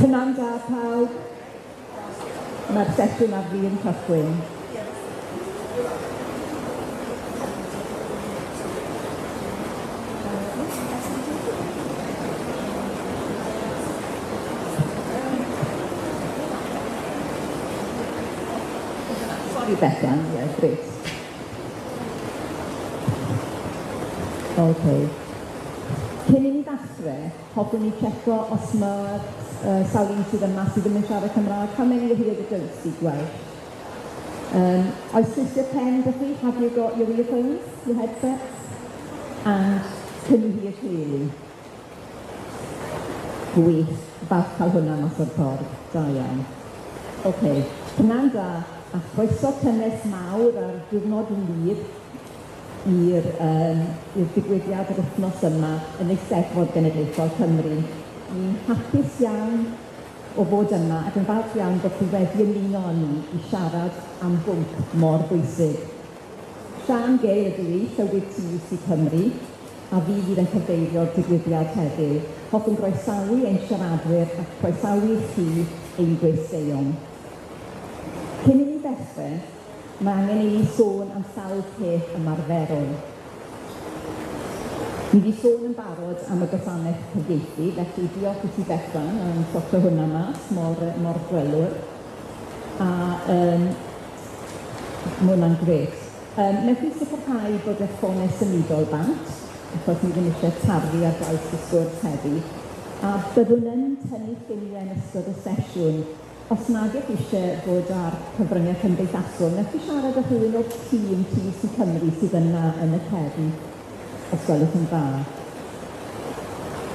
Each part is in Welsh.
Prynhawn da pawb. Mae'r sesiwn ar fin cychwyn. Sori Bethan, ie, grêt. Ok. Cyn i ni ddechrau, hoffwn i checo os ma' sawl un sydd yma sydd ddim yn siarad Cymraeg. How many are here that don't speak Welsh? Oes clustiau pen 'da chi? Have you got your earphones, your headsets? And can you hear clearly? Gwych, falch cael hwnna mas o'r ffordd, da iawn. Ok, prynhawn da, a chroeso cynnes mawr ar diwrnod wlyb i'r digwyddiad yr wythnos yma yn Eisteddfod Genedlaethol Cymru. Ni'n hapus iawn o fod yma ac yn falch iawn bod chi wedi ymuno â ni i siarad am bwnc mor bwysig. Siân Gale ydw i, Llywydd TUC Cymru, a fi fydd yn cyfeirio'r digwyddiad heddiw. Hoffwn groesawu ein siaradwyr a croesawu chi ein gwesteion. Cyn i ni ddechrau, mae angen i ni sôn am sawl peth ymarferol. Ni 'di sôn yn barod am y gwasanaeth cyfieithu, felly diolch i ti Bethan am sorto hwnna mas mor drylwyr. A ma' hwnna'n grêt. Wnewch chi sicrhau bod eich ffonau symudol bant, achos ni ddim isie tarfu ar draws y sgwrs heddi. A byddwn yn tynnu lluniau yn ystod y sesiwn. Os nag ych isie bod ar cyfryngau cymdeithasol, wnewch chi siarad â rhywun o'r tîm TUC Cymru sydd yna yn y cefn, os gwelwch yn dda.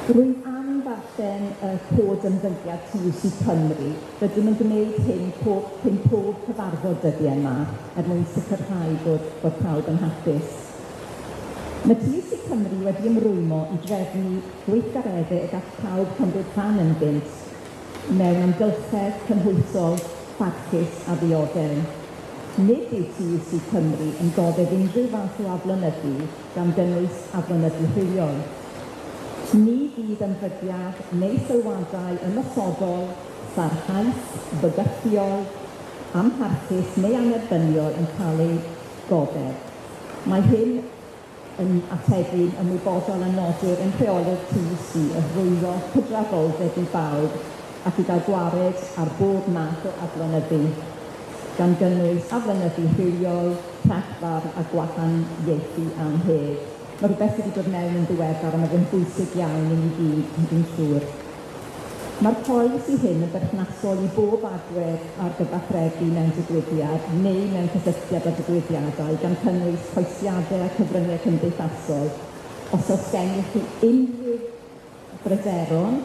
Rwyf am ddarllen y cod ymddygiad TUC Cymru. Rydym yn gwneud hyn cyn pob cyfarfod dyddiau yma er mwyn sicrhau bod pawb yn hapus. Mae TUC Cymru wedi ymrwymo i drefnu gweithgareddau y gall pawb cymryd rhan ynddynt mewn amgylchedd cynhwysol, parchus a ddiogel. Nid yw TUC Cymru yn goddef unrhyw fath o aflonyddu gan gynnwys aflonyddu rhywiol. Ni fydd ymddygiad neu sylwadau ymosodol, sarhaus, bygythiol, amharchus neu annerbyniol yn cael eu goddef. Mae hyn yn ategu'n ymwybodol a nodir yn rheoli'r TUC y hyrwyddo cydraddoldeb i bawb ac i gael gwared ar bob math o aflonyddu, gan gynnwys aflonyddu rhywiol, rhagfarn a gwahaniaethu annheg. Mae rhywbeth wedi dod mewn yn ddiweddar a mae fe'n bwysig iawn i ni gyd, dwi'n siŵr. Mae'r polisi hyn yn berthnasol i bob agwedd ar gyfathrebu mewn digwyddiad neu mewn cysylltiad â digwyddiadau, gan cynnwys postiadau a cyfryngau cymdeithasol. Os oes gennych chi unrhyw bryderon,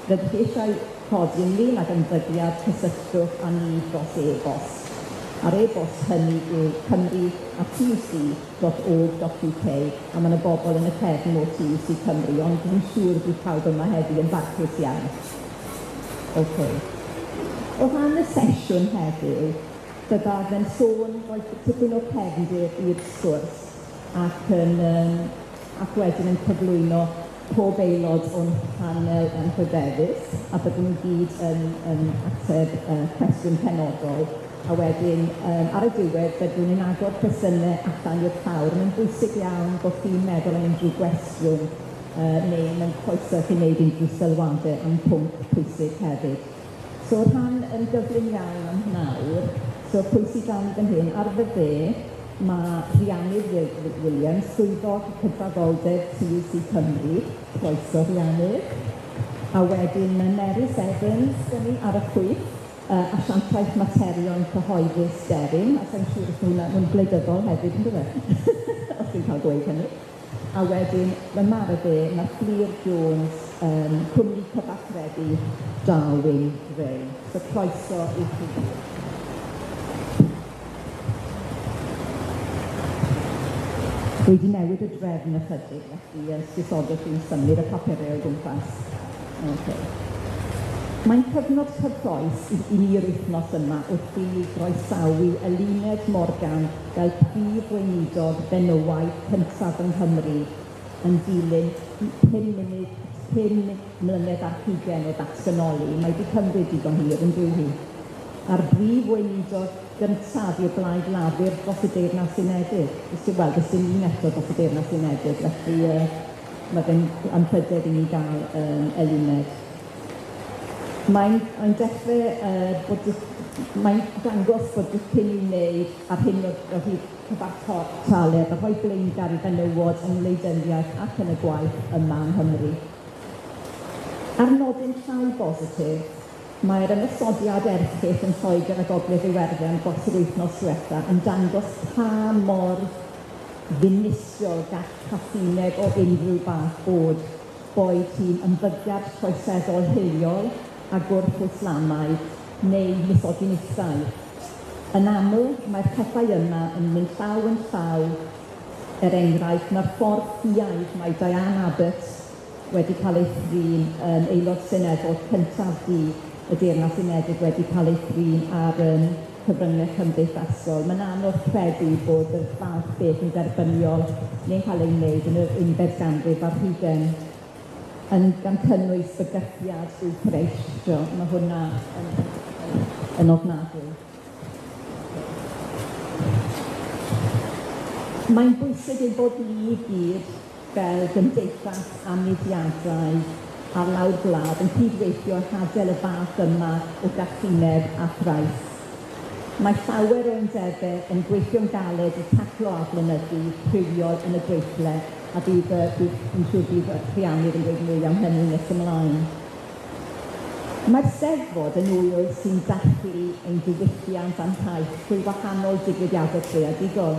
rydych chi eisiau codi ynglyn ag ymddygiad, cysylltwch â ni dros e-bost. A'r e-bost hynny yw cymru@tuc.org.uk, a ma' 'na bobl yn y cefn o TUC Cymru, ond dwi'n siŵr bydd pawb yma heddi yn barchus iawn. Ok. O ran y sesiwn heddiw, byddaf yn sôn rhoi tipyn o cefndir i'r sgwrs ac yn ac wedyn yn cyflwyno pob aelod o'n panel anrhydeddus, a byddwn ni gyd yn ateb cwestiwn penodol, a wedyn ar y diwedd byddwn ni'n agor cwestiynau allan i'r llawr. Mae'n bwysig iawn bod chi'n meddwl am unrhyw gwestiwn neu mae'n croeso i chi wneud unrhyw sylwadau am pwnc pwysig hefyd. So rhan yn gyflym iawn am nawr, so pwy sydd dan fan hyn? Ar fy dde, mae Rhiannon Williams, swyddog cydraddoldeb TUC Cymru, croeso Rhiannon. A wedyn mae Nerys Evans 'da ni ar y chwith, asiantaeth materion cyhoeddus Deryn, a sa i'n siŵr os ma' hwnna yn gwleidyddol hefyd, yndyfe? Os dwi'n cael gweud hynny. A wedyn yma ar y dde, mae Fflur Jones, cwmni cyfathrebu Darwin Gray. So croeso i chi. Dwi 'di newid y drefn ychydig, felly esgusodwch fi'n symud y papurau o gwmpas. Ok. Mae'n cyfnod cyffrous i ni'r wythnos yma wrth i ni groesawu Eluned Morgan fel prif weinidog benywaidd cyntaf yng Nghymru yn dilyn 5 munud 5 mlynedd ar hugen o ddatganoli, mae 'di cymryd digon hir yn dyw hi. A'r brif weinidog gyntaf i'r Blaid Lafur dros y Deyrnas Unedig. Wel, does dim un eto dros y Deyrnas Unedig, felly ma' fe'n anrhydedd i ni ga'l Eluned. Mae'n dechre bod mae'n dangos bod dipyn i'w wneud ar hyn o hyd cyfartaledd a rhoi blaengar i fenywod yng ngwleidyddiaeth ac yn y gwaith yma yng Nghymru. Ar nodyn llai bositif, mae'r ymosodiad erchyll yn Lloegr a Gogledd Iwerddon dros yr wythnos diwetha yn dangos pa mor ddinistriol gall casineb o unrhyw fath bod, boed hi'n ymddygiad troseddol hiliol a gwrth-Islamaidd neu misogynistaidd. Yn aml, mae'r pethau yma yn mynd llaw yn llaw, er enghraifft, mae'r ffordd ffiaidd mae Diane Abbott wedi cael ei thrin yn aelod seneddol cyntaf du y Deyrnas Unedig wedi cael ei thrin ar cyfryngau cymdeithasol. Mae'n anodd credu bod y fath beth yn dderbyniol neu'n cael ei wneud yn yr unfed ganrif ar hugain, yn gan cynnwys bygythiad i'w treisio. Mae hwnna yn ofnadwy. Mae'n bwysig ein bod ni i gyd fel gymdeithas a mudiadau ar lawr gwlad yn cydweithio a adael y fath yma o gasineb a thrais. Mae llawer o undebau yn gweithio'n galed i taclo aflonyddu rhywiol yn y gweithle, a bydd, yn siŵr bydd Rhiannon yn dweud mwy am hynny nes ymlaen. Mae'r Steddfod yn ŵyl sy'n dathlu ein diwylliant a'n taith trwy wahanol digwyddiadau creadigol.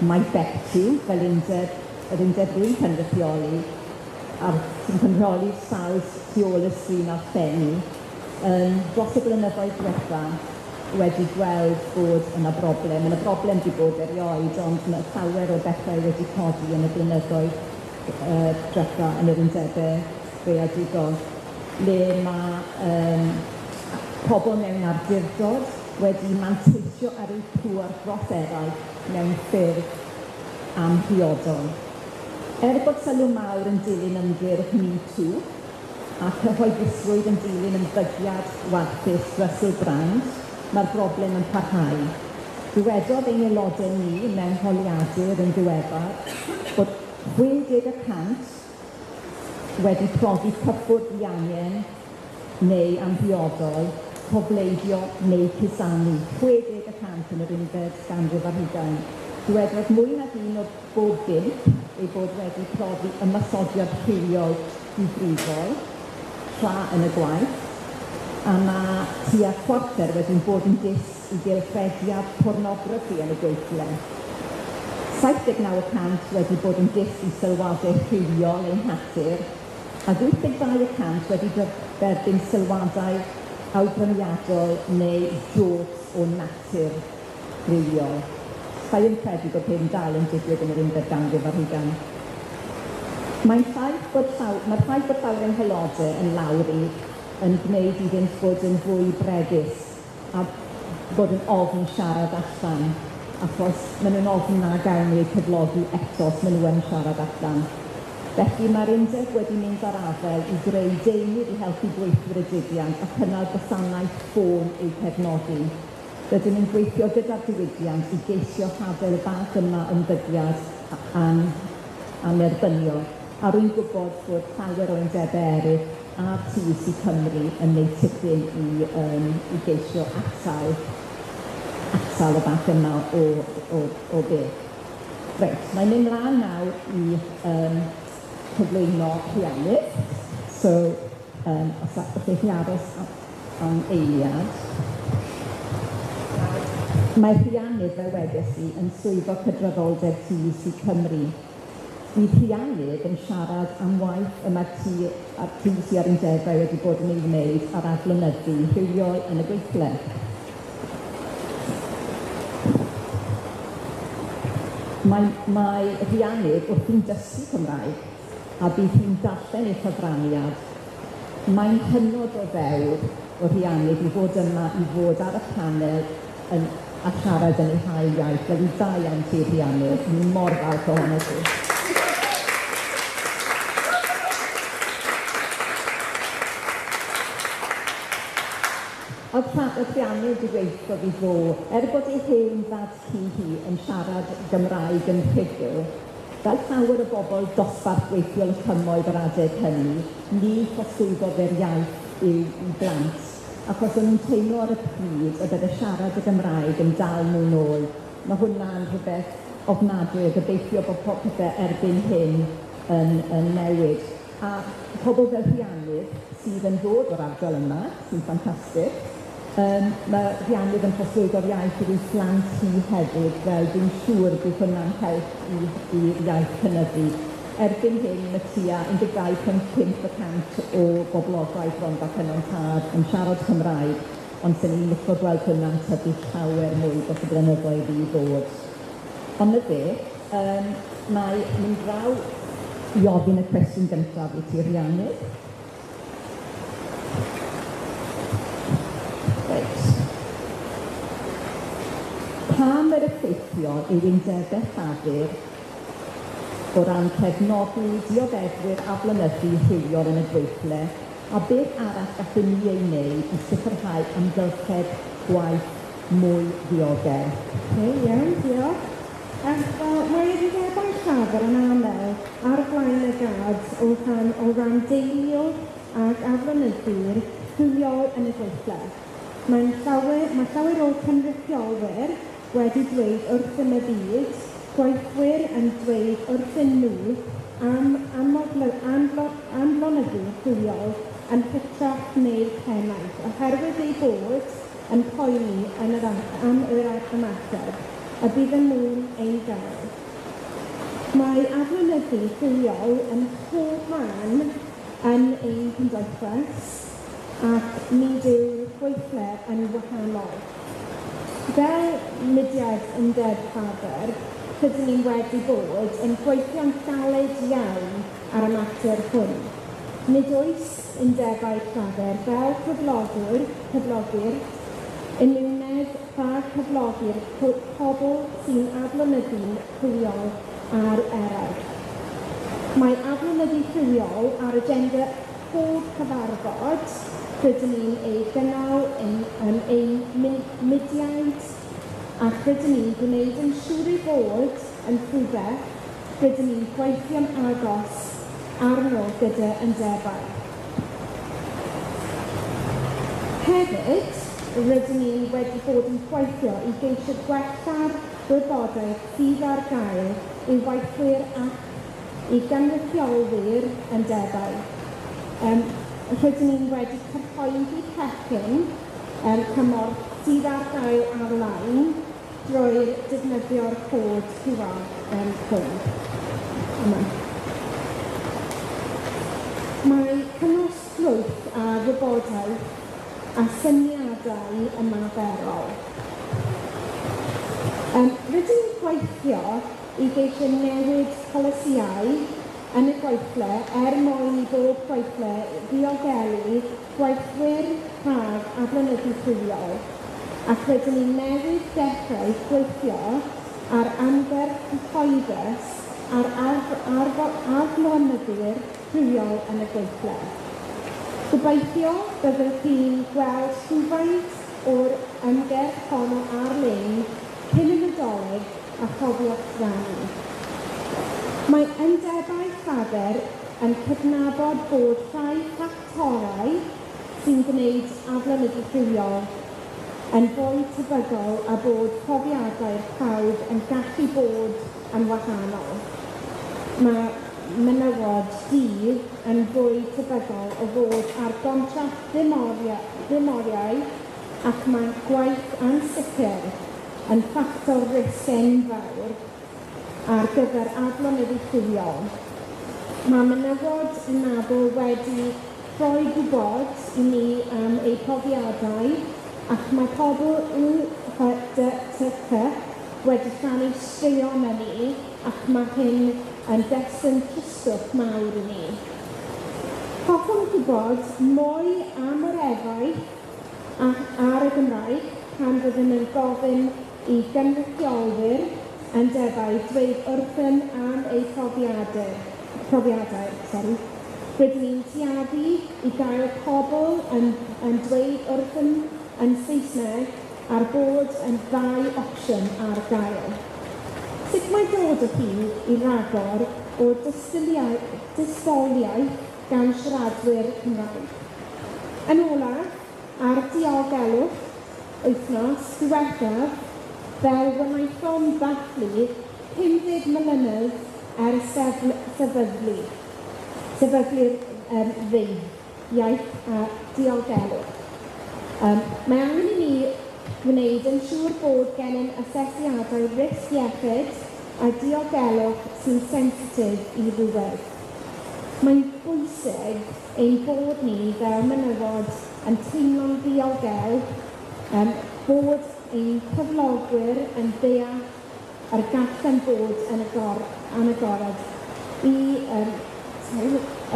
Mae Bectu, fel undeb, yr undeb rwy'n cynrychioli, a'r sy'n cynrychioli sawl tu ôl y sgrin a'r llenni, dros y blynyddoedd diwetha wedi gweld bod yna broblem. Yna broblem 'di bod erioed, ond ma' llawer o bethau wedi codi yn y blynyddoedd diwetha yn yr undebau creadigol, le ma' pobl mewn awdurdod wedi manteisio ar eu pŵer dros eraill mewn ffyrdd amhriodol. Er bod sylw mawr yn dilyn ymgyrch Me Too a cyhoeddusrwydd yn dilyn ymddygiad warthus Russell Brand, mae'r broblem yn parhau. Dywedodd ein aelodau ni mewn holiadur yn ddiweddar bod 60% wedi profi cyffwrdd diangen neu amhriodol, cofleidio neu cusanu. 60% yn yr unfed ganrif ar hugain. Dywedodd mwy nag un o bob 5 ei bod wedi profi ymosodiad rhywiol difrifol tra yn y gwaith, a ma' tua chwarter wedi bod yn dyst i gylchrediad pornograffi yn y gweithle. 79% wedi bod yn dyst i sylwadau rhywiol eu natur, a 82% wedi derbyn sylwadau awgrymiadol neu jôcs o natur rhywiol. Sa i yn credu bod hyn dal yn digwydd yn yr unfed ganrif ar hugain. Mae'r ffaith bod llawer o'n haelodau yn lawri yn gwneud iddynt fod yn fwy bregus a bod yn ofn siarad allan, achos maen nhw'n ofn na gawn nhw eu cyflogi eto os maen nhw yn siarad allan. Felly mae'r undeb wedi mynd ar afel i greu deunydd i helpu gweithwyr y diwydiant a cynnal gwasanaeth ffôn eu cefnogi. Rydym yn gweithio gyda'r diwydiant i geisio hafel y fath yma ymddygiad anerbyniol. A rwy'n gwybod bod llawer o undebau eraill a TUC Cymru yn gwneud tipyn i geisio atal y fath yma o beth. Reit, mae'n mynd mlaen nawr i cyflwyno Rhiannon. So, os ydych chi aros am eiliad. Mae Rhiannon, fel wedes i, yn swyddog cydraddoldeb TUC Cymru. Bydd Rhiannon yn siarad am waith y mae'r T a'r TUC a'r undebau wedi bod yn ei wneud ar aflonyddu rhywiol yn y gweithle. Mae Rhiannon wrthi'n dysgu Cymraeg a bydd hi'n darllen ei chyfraniad. Mae'n hynod o ddewr o Rhiannon i fod yma i fod ar y panel a siarad yn ei hail iaith. Felly da iawn ti, Rhiannon, ni'n mor falch ohono ti. Oedd Rhiannon wedi gweithio fi fo, er bod ei hen ddad ci hi yn siarad Gymraeg yn rhugl, fel llawer o bobl dosbarth gweithiol y cymoedd yr adeg hynny, ni throsglwyddodd e'r iaith i'w blant, achos o'n nhw'n teimlo ar y pryd y bydde siarad y Gymraeg yn dal nhw nôl. Mae hwnna'n rhywbeth ofnadwy a gobeithio bod popeth erbyn hyn yn newid. A pobl fel Rhiannon sydd yn dod o'r ardal yma, sy'n ffantastig, mae Rhiannon yn trosglwyddo'r iaith iddi phlant hi hefyd, fel dwi'n siŵr bydd hwnna'n help i'r iaith cynyddu. Erbyn hyn, mae tua 12.5% o boblogaeth Rhondda Cynon Taf yn siarad Cymraeg, ond sy'n ni'n licio gweld hwnna'n tyfu llawer mwy dros y blynyddoedd i ddod. Ond na fe, mae mynd draw i ofyn y cwestiwn gyntaf i ti, Rhiannon. Reit. Pa mor effeithiol yw undebau llafur o ran cefnogi dioddefwyr aflonyddu rhywiol yn y gweithle, a beth arall gallwn ni ei wneud i sicrhau amgylchedd gwaith mwy ddiogel? Okay, iawn, diolch. Wel, mae undebau llafur yn aml ar flaen y gad o ran deilio ag aflonyddu rhywiol yn y gweithle. Mae llawer o cynrychiolwyr wedi dweud wrthym y byd, gweithwyr yn dweud wrthyn nhw am aflonyddu rhywiol yn hytrach neu'r pennaeth, oherwydd eu bod yn poeni am yr ymateb a bydd yn nhw'n ei gael. Mae aflonyddu rhywiol yn pob man yn ein cymdeithas ac nid yw'r gweithle yn wahanol. Fel mudiad undeb llafur, rydyn ni wedi bod yn gweithio'n galed iawn ar y mater hwn. Nid oes undebau llafur fel cyflogwyr, imiwnedd rhag cyflogi'r pobl sy'n aflonyddu'n rhywiol ar eraill. Mae aflonyddu rhywiol ar agenda pob cyfarfod rydyn ni'n ei gynnal yn ein mudiad, ac rydyn ni'n gwneud yn siŵr ei bod yn rhywbeth rydyn ni'n gweithio'n agos arno gyda undebau. Hefyd, rydyn ni wedi bod yn gweithio i geisio gwella'r wybodaeth sydd ar gael i weithwyr ac i gynrychiolwyr undebau. Rydyn ni wedi cyhoeddi pecyn cymorth sydd ar gael ar-lein drwy defnyddio'r cod QR hwn. Yma. Mae cynnwys llwyth a wybodaeth a syniadau ymarferol. Rydyn ni'n gweithio i geisio newid polisïau yn y gweithle er mwyn i bob gweithle ddiogelu gweithwyr rhag aflonyddu rhywiol, ac rydyn ni newydd dechrau gweithio ar ymgyrch cyhoeddus ar aflonyddu rhywiol yn y gweithle. Gobeithio byddwch chi'n gweld rhywfaint o'r ymgyrch honno ar-lein cyn y Nadolig a chofiwch rannu. Mae undebau llafur yn cydnabod bod rhai ffactorau sy'n gwneud aflonyddu rhywiol yn fwy tebygol a bod profiadau'r pawb yn gallu bod yn wahanol. Mae menywod du yn fwy tebygol o fod ar gontract ddim oriau ac mae gwaith ansicr yn ffactor risg enfawr ar gyfer aflonyddu rhywiol. Mae menywod anabl wedi rhoi gwybod i ni am eu profiadau ac mae pobl UHDTC wedi rhannu straeon â ni ac mae hyn yn destun tristwch mawr i ni. Hoffwn gwybod mwy am yr effaith ar y Gymraeg pan fyddwn yn gofyn i gynrychiolwyr undebau dweud wrthym am eu profiadau. Rydyn ni'n tueddu i gael pobl yn dweud wrthym yn Saesneg a'r bod yn ddau opsiwn ar gael. Sut mae dod o hyd i ragor o dystoliaeth gan siaradwyr Cymraeg? Yn olaf, ar diogelwch wythnos diwethaf, fel wnaethom ddathlu 50 mlynedd ers sefydlu'r ddeddf iaith a diogelwch. Mae angen i ni wneud yn siŵr bod gennym asesiadau risg iechyd a diogelwch sy'n sensitif i rywedd. Mae'n bwysig ein bod ni fel menywod yn teimlo'n ddiogel, bod ein cyflogwyr yn deall yr gallem bod yn agored i sorry, y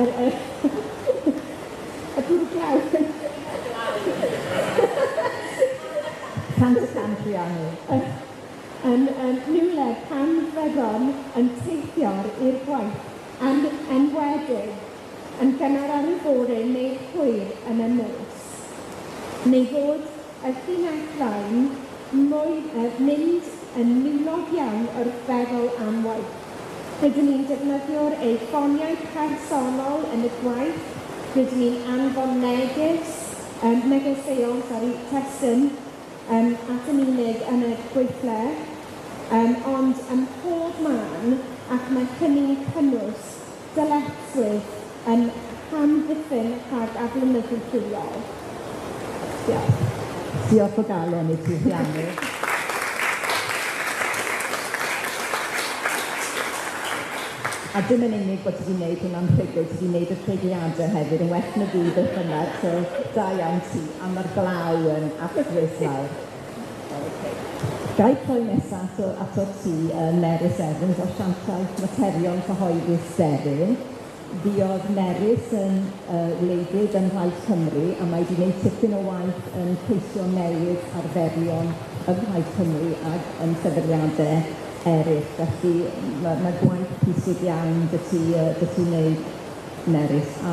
bwrw glaw. 100% Rhiannon. Yn rhywle pan fyddwn yn teithio i'r gwaith, yn enwedig yn gynnar ar y bore neu hwyr yn y nos, neu fod y llinellau'n mynd yn niwlog iawn wrth feddwl am waith. Rydyn ni'n defnyddio'r eu ffoniau personol yn y gwaith, rydyn ni'n anfon negeseuon, sorry, testun, at yn unig yn y gweithle, ond ym mhob man, ac mae hynny'n cynnwys dyletswydd yn hamddiffyn rhag aflonyddu rhywiol. Diolch. Diolch o galon i ti, Rhiannon. A dim yn unig bod ti wedi gwneud hwnna'n rhugl, ti wedi gwneud y treigliadau hefyd yn well na fi beth bynnag, so da iawn ti, a mae'r glaw yn athrylith mawr. Okay. Ga i troi nesaf ato ti, Nerys Evans, o Asiantaeth Materion Cyhoeddus Deryn. Fuodd Nerys yn wleidydd yn Mhlaid Cymru, a mae wedi gwneud tipyn o waith yn ceisio newid arferion ym Mhlaid Cymru ac yn sefydliadau eraill. Felly mae gwaith pwysig iawn 'da ti wneud, Nerys. A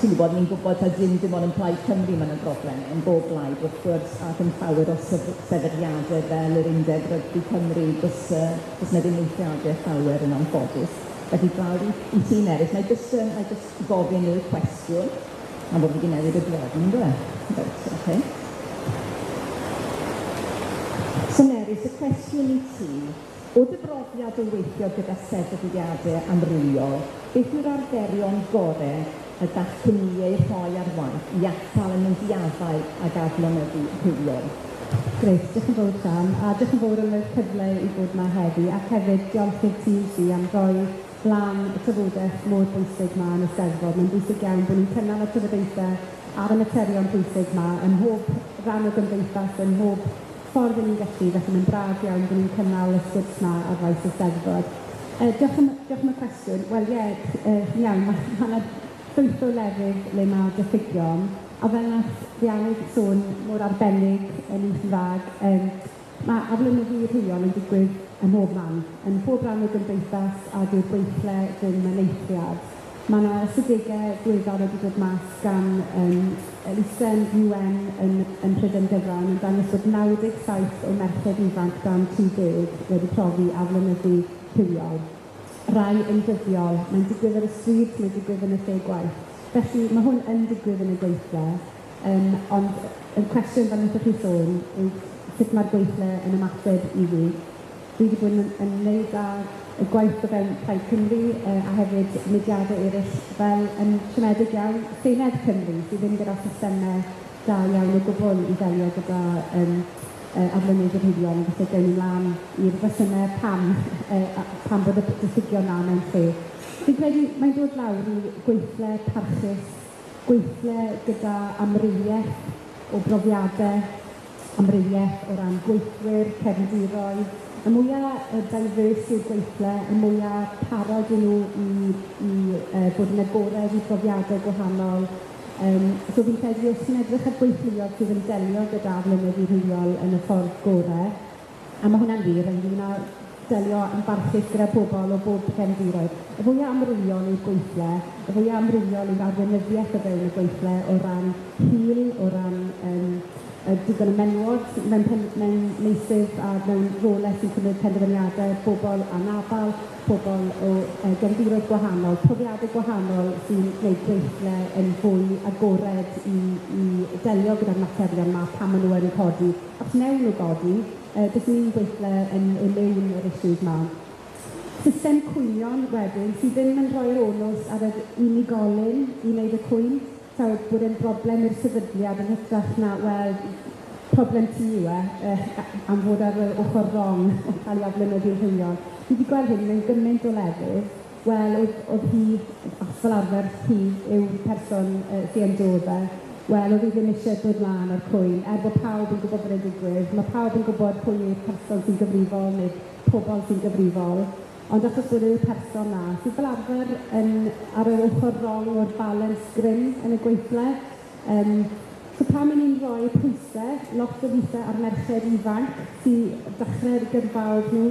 ti'n gwybod, ni'n gwybod taw dim ond yn Plaid Cymru mae yna broblemau, yn bob blaid wrth gwrs, ac yn llawer o sefydliadau fel yr Undeb Rygbi Cymru, does 'na ddim eithriadau llawer yn anffodus. Felly draw i ti, Nerys, na i jyst gofyn i'r cwestiwn, a bod fi wedi newid y drefn, yndyfe? Reit, ocê. So Nerys, y cwestiwn i ti, o dy brofiad o weithio gyda sefydliadau amrywiol, beth yw'r arferion gorau y gall cwmnïau eu rhoi ar waith i atal yn mynd i afael ag aflonyddu rhywiol? Grêt, diolch yn fawr Sian, a diolch yn fawr am y cyfle i fod yma heddi, ac hefyd diolch i'r TUC am roi lan y trafodaeth mor bwysig ma yn y Steddfod. Mae'n bwysig iawn bod ni'n cynnal y trafodaethau ar y materion pwysig ma ym mhob rhan o gymdeithas, ym mhob ffordd yn ni'n gallu, felly mae'n braf iawn bod ni'n cynnal y sgwrs ma ar faes y Steddfod. Diolch am y cwestiwn. Wel ie, chi'n iawn, mae yna llwyth o lefydd le mae diffygion, a fel nath Rhiannon sôn mor arbennig yn ei Chymraeg, mae aflonyddu rhywiol yn digwydd ym mhob man, yn pob rhan o gymdeithas a dyw'r gweithle ddim yn eithriad. Mae yna ystadegau diweddar wedi dod mas gan elusen UN yn Prydain gyfan yn dangos bod 97 o merched ifanc dan 30 wedi profi aflonyddu rhywiol. Rai yn dyddiol, mae'n digwydd ar y stryd, mae'n digwydd yn y lle gwaith. Felly mae hwn yn digwydd yn y gweithle, ond y cwestiwn fel wnaethoch chi sôn yw sut mae'r gweithle yn ymateb iddi. Dwi wedi bod yn wneud â y gwaith o fewn Plaid Cymru a hefyd mudiadau eraill fel yn siomedig iawn Senedd Cymru, sydd ddim gyda systemau da iawn o gwbl i ddelio gyda aflonyddu rhywiol, ond falle gawn ni mlaen i'r rhesymau pam bod y diffygion 'na mewn lle. Fi'n credu mae'n dod lawr i gweithle parchus, gweithle gyda amrywiaeth o brofiadau, amrywiaeth o ran gweithwyr, cefndiroedd. Y mwyaf diverse yw'r gweithle, y mwyaf parod yw nhw i bod yn agored i brofiadau gwahanol. So fi'n credu os chi'n edrych ar gweithluoedd sydd yn delio gyda aflonyddu rhywiol yn y ffordd gorau, a mae hwnna'n wir ynglyn â delio yn barchus gyda pobl o bob cefndiroedd. Y fwyaf amrywiol yw'r gweithle, y fwyaf amrywiol yw'r arweinyddiaeth o fewn y gweithle o ran hil, o ran digon o menywod mewn meysydd a mewn rolau sy'n cymryd penderfyniadau, pobl anabal, pobl o gefndiroedd gwahanol, profiadau gwahanol sy'n gwneud gweithle yn fwy agored i delio gyda'r materion yma pan maen nhw yn codi. Os wnawn nhw godi, does dim un gweithle yn immune o'r issues 'ma. System cwynion wedyn sydd ddim yn rhoi'r onus ar yr unigolyn i wneud y cwyn, so bod e'n broblem i'r sefydliad yn hytrach na, wel, problem ti yw e, am fod ar y ochr wrong o cael ei aflonyddu'n rhywiol. Fi wedi gweld hyn mewn gymaint o lefydd. Wel, oedd hi, fel arfer, hi yw'r person sy'n yn dod e. Wel, oedd hi ddim eisiau dod mlaen o'r cwyn, er bod pawb yn gwybod bod e'n digwydd. Mae pawb yn gwybod pwy yw'r person sy'n gyfrifol neu pobl sy'n gyfrifol. Ond achos bod yw'r person na, sydd fel arfer yn ar yr ochr wrong o'r balance grym yn y gweithle. So pan maen ni'n rhoi pwysau, lot o weithiau ar merched ifanc sy'n dechrau'r gyrfaoedd nhw,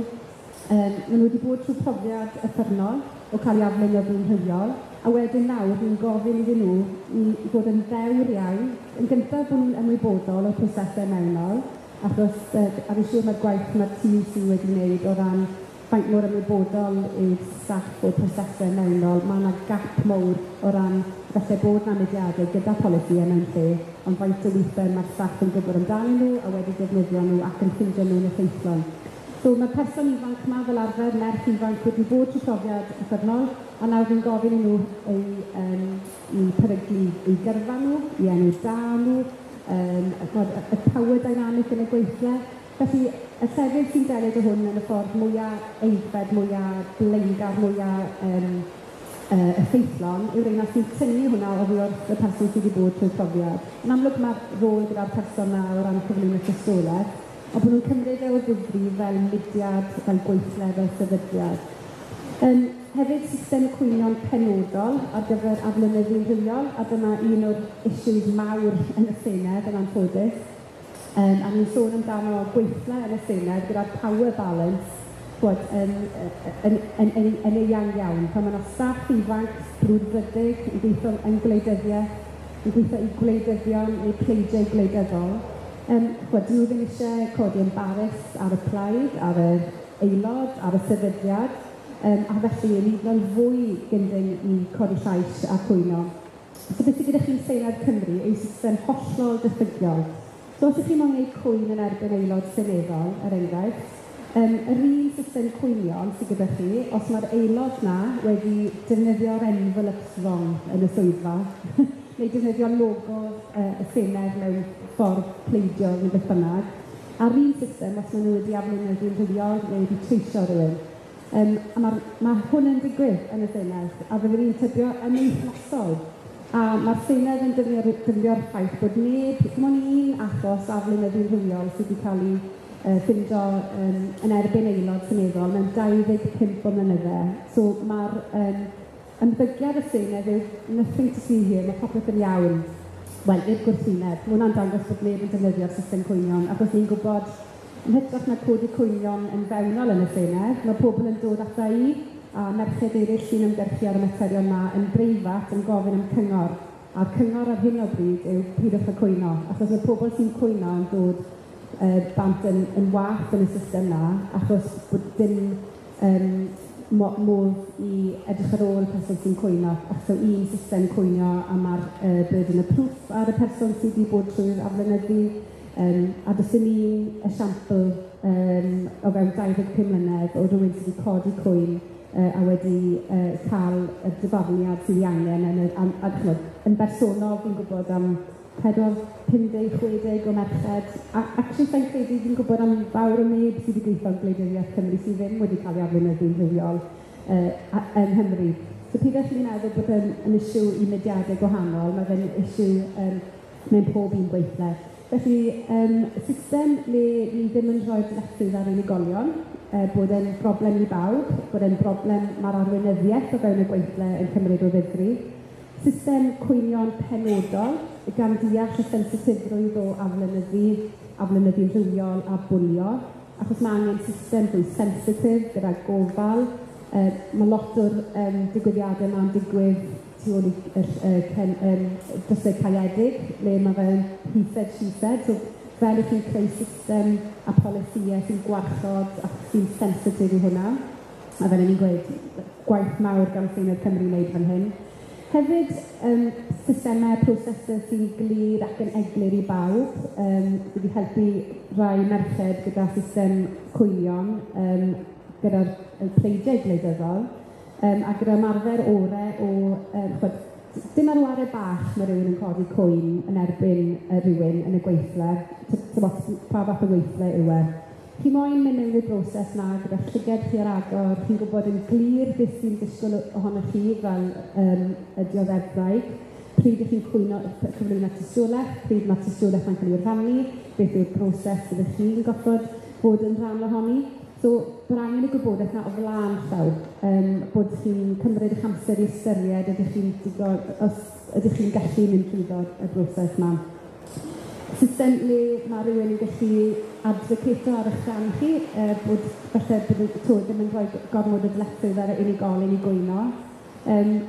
maen nhw wedi bod trwy profiad uffernol o cael ei aflonyddu'n rhywiol, a wedyn nawr ni'n gofyn iddyn nhw i fod yn ddewr iawn. Yn gyntaf bod nhw'n ymwybodol o'r prosesau mewnol, achos a fi'n siŵr mae'r gwaith mae'r TUC wedi wneud o ran faint mor ymwybodol yw'r staff o'r prosesau mewnol, mae yna gap mowr o ran falle bod 'na mudiadau gyda polisïau mewn lle, ond faint o weithiau mae'r staff yn gwybod amdanyn nhw a wedi defnyddio nhw ac yn ffindio nhw'n effeithlon. So mae'r person ifanc 'ma fel arfer, merch ifanc, wedi bod trwy profiad uffernol, a nawr fi'n gofyn i nhw i peryglu eu gyrfa nhw, i enw da nhw, y power dynamic yn y gweithle. Felly, y llefydd sy'n delio â hwn yn y ffordd mwyaf aeddfed, mwyaf blaengar, mwyaf effeithlon yw'r un sy'n tynnu hwnna oddi wrth y person sydd wedi bod trwy'r profiad. Yn amlwg mae'r rôl gyda'r person 'na o ran cyflwyno tystiolaeth, ond bod nhw'n cymryd e o ddifri fel mudiad, fel gweithle, fel sefydliad. Hefyd system cwynion penodol ar gyfer aflonyddu rhywiol, a dyma un o'r issues mawr yn y Senedd yn anffodus. A ni'n sôn amdano gweithle yn y Senedd gyda'r power balance bod yn eang iawn. Pan mae yna staff ifanc brwdfrydig yn gweithio yn gwleidyddiaeth, yn gweithio i gwleidyddion neu pleidiau gwleidyddol, chwbod, dyn nhw ddim eisiau codi embarrass ar y plaid, ar yr aelod, ar y sefydliad, a felly yn hyd yn oed fwy gyndyn i codi llais a cwyno. So beth sydd gyda chi'n Senedd Cymru yw system hollol diffygiol. So os ydych chi'n moyn gwneud cwyn yn erbyn aelod seneddol, er enghraifft, yr un system cwynion sydd gyda chi, os mae'r aelod na wedi defnyddio'r envelopes wrong yn y swyddfa, neu defnyddio logo y Senedd mewn ffordd pleidiol neu beth bynnag, a'r un system os maen nhw wedi aflonyddu'n rhywiol neu wedi treisio rhywun. A mae hwn yn digwydd yn y Senedd, a fyddwn i'n tybio yn wythnosol. A mae'r Senedd yn defnyddio'r ffaith bod neb, dim ond un achos aflonyddu'n rhywiol sydd wedi cael ei ffindo yn erbyn aelod seneddol mewn 25 o mlynydde. So mae'r ymddygiad y Senedd yw nothing to see here, mae popeth yn iawn. Wel, i'r gwrthwyneb, mae hwnna'n dangos bod neb yn defnyddio'r system cwynion, achos ni'n gwybod yn hytrach na codi cwynion yn fewnol yn y Senedd, mae pobl yn dod ata i a merched eraill sy'n ymgyrchu ar y materion yma yn breifat yn gofyn am cyngor. A'r cyngor ar hyn o bryd yw peidiwch â cwyno, achos mae pobl sy'n cwyno yn dod bant yn wath yn y system na, achos bod dim modd i edrych ar ôl y person sy'n cwyno. Achos o un system cwyno a mae'r burden of proof ar y person sydd wedi bod trwy'r aflonyddu. A does dim un esiampl o fewn 25 mlynedd o rywun sydd wedi codi cwyn a wedi cael y dyfarniad sydd ei angen yn, y, am, a, ch'mod, yn bersonol fi'n gwybod am 4, 50, 60 o merched. A actually sa'n credu fi'n gwybod am fawr o neb sydd wedi gweithio yn gwleidyddiaeth Cymru sydd ddim wedi cael ei aflonyddu'n rhywiol yng Nghymru. So peidiwch chi'n meddwl bod yn issue i mudiadau gwahanol, mae fe'n issue mewn pob un gweithle. Felly, system le ni ddim yn rhoi dyletswydd ar unigolion, bod e'n broblem i bawb, bod e'n broblem mae'r arweinyddiaeth o fewn y gweithle yn cymryd o ddifri. System cwynion penodol, gan deall y sensitifrwydd o aflonyddu, aflonyddu rhywiol a bwlio, achos mae angen system fwy sensitif gyda gofal. Mae lot o'r digwyddiadau yma'n digwydd tu ôl i drysau caeedig, le mae fe'n he said, she said, so Fel ych chi'n creu system a polisïau sy'n gwarchod ac sy'n sensitif i hwnna. A fel o'n i'n gweud, gwaith mawr gan Senedd Cymru wneud fan hyn. Hefyd, systemau, prosesau sy'n glir ac yn eglur i bawb, wedi helpu rai merched gyda system cwynion, gyda'r pleidiau gwleidyddol, a gyda ymarfer orau o, ch'mod, dim ar ware bach mae rhywun yn codi cwyn yn erbyn rhywun yn y gweithle, pa fath o weithle yw e. Chi moyn mynd mewn i'r broses 'na gyda llyged chi ar agor, chi'n gwybod yn glir beth sy'n disgwyl ohonoch chi fel y dioddefwraig, pryd ych chi'n cwyno, cyflwyno tystiolaeth, pryd mae tystiolaeth yn cael ei rhannu, beth yw'r broses byddwch chi'n gorfod bod yn rhan ohoni. So, bod angen y gwybodaeth 'na o flaen llaw, bod chi'n cymryd eich amser i ystyried ydych chi'n digon, os ydych chi'n gallu mynd trwyddo y broses 'ma. System le mae rhywun yn gallu advocato ar eich rhan chi, bod falle bod y to ddim yn rhoi gormod o ddyletswydd ar y unigolyn i gwyno.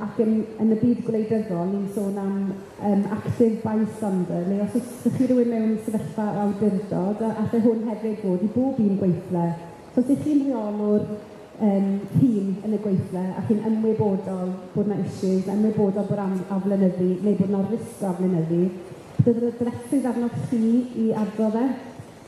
Ac yn y byd gwleidyddol, ni'n sôn am active bystander, neu os oes chi rhywun mewn sefyllfa o awdurdod, a allai hwn hefyd fod i bob un gweithle. So os ych chi'n rheolwr tîm yn y gweithle a chi'n ymwybodol bod 'na issues, ymwybodol bod am aflonyddu neu bod 'na risg o aflonyddu, bydd y ddyletswydd arnoch chi i adrodd e.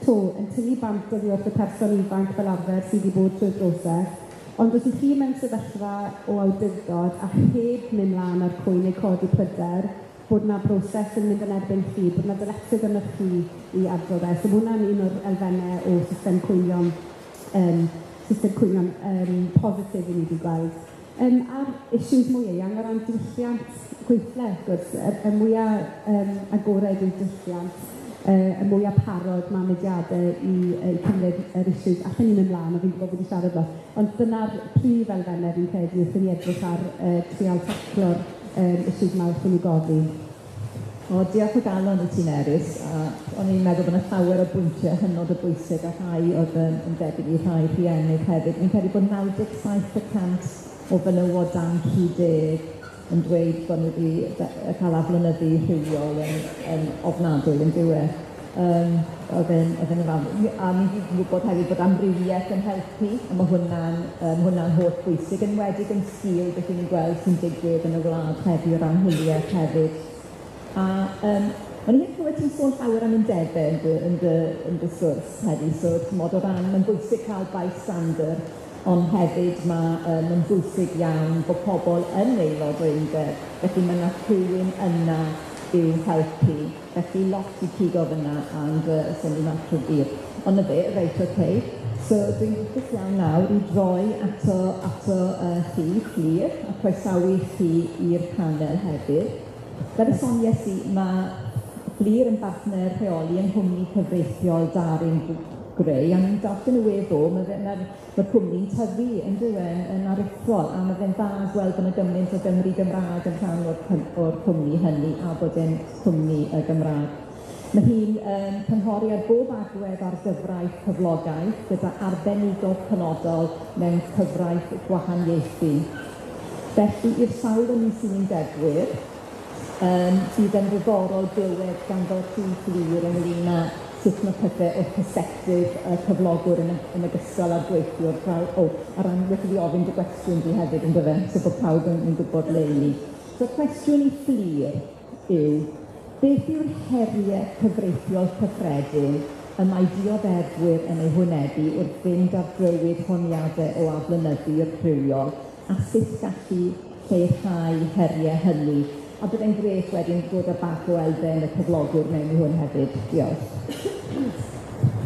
To, yn tynnu bant oddi wrth y person ifanc fel arfer sydd wedi bod trwy'r broses. Ond os ych chi mewn sefyllfa o awdurdod a heb mynd mlaen â'r cwyn neu codi pryder, bod 'na broses yn mynd yn erbyn chi, bod 'na ddyletswydd arnoch chi i adrodd e. So ma' hwnna'n un o'r elfennau o system cwynion, system cwynion positif i ni wedi gweld. A'r issues mwy eang o ran diwylliant gweithle, wrth gwrs, y mwyaf agored yw'r diwylliant, y mwyaf parod mae mudiadau i cymryd yr issues. Allen ni mynd mlaen, a fi'n gwybod bod wedi siarad lot, ond dyna'r prif elfennau fi'n credu wrth i ni edrych ar trial taclo'r issues mawr sy'n ei godi. O, diolch o galon i ti, Nerys. A o'n i'n meddwl bod yna llawer o bwyntiau hynod o bwysig a rhai oedd yn debyg i rhai rhieni hefyd. Fi'n credu bod 97% o fenywod dan 30 yn dweud bod nhw wedi cael aflonyddu rhywiol yn ofnadwy yn dyw e. Oedd e'n ofnadwy. A ni gyd yn gwybod hefyd bod amrywiaeth yn helpu, a ma' hwnna'n holl bwysig, yn enwedig yn sgil beth 'yn ni'n gweld sy'n digwydd yn y wlad heddiw o ran hiliaeth hefyd. A o'n i ddim clywed ti'n sôn llawer am undebau yn dy sgwrs heddi, so timod o ran, mae'n bwysig cael bystander, ond hefyd mae'n bwysig iawn bod pobl yn aelod o undeb, felly mae 'na rhywun yna i'w helpu. Felly lot i pigo fyna, and swn i'n ateb i'r. Ond 'na fe, reit, okay. So dwi'n hapus iawn nawr i droi ato chi, Fflur, a croesawu chi i'r panel hefyd. Fel y soniais i, mae Fflur yn bartner rheoli yng nghwmni cyfreithiol Darin Gray, a ni'n darllen y we ddo, mae'r cwmni'n tyfu yn dyw e, yn aruthrol, a ma' fe'n dda gweld bod 'na gymaint o Gymry Gymraeg yn rhan o'r cwmni hynny, a bod e'n cwmni Gymraeg. Mae hi'n cynghori ar bob agwedd ar gyfraith cyflogaeth, gyda arbenigol penodol mewn cyfraith gwahaniaethu. Felly, i'r sawl o'n ni sy'n undebwyr, bydd yn ddiddorol glywed ganddo chi Fflur ynglyn â sut mae pethau o'r persbectif y cyflogwr yn ogystal â'r gweithiwr. O, a ran wedi fi ofyn dy gwestiwn di hefyd, yn dyfe, so bod pawb yn gwybod le i ni. So cwestiwn i Fflur yw, beth yw'r heriau cyfreithiol cyffredin y mae dioddefwyr yn eu hwynebu wrth fynd ar drywydd honiadau o aflonyddu rhywiol, a sut gallu lleihau heriau hynny? A byddai'n grêt wedyn dod â bach o elfen y cyflogwr mewn i hwn hefyd. Diolch.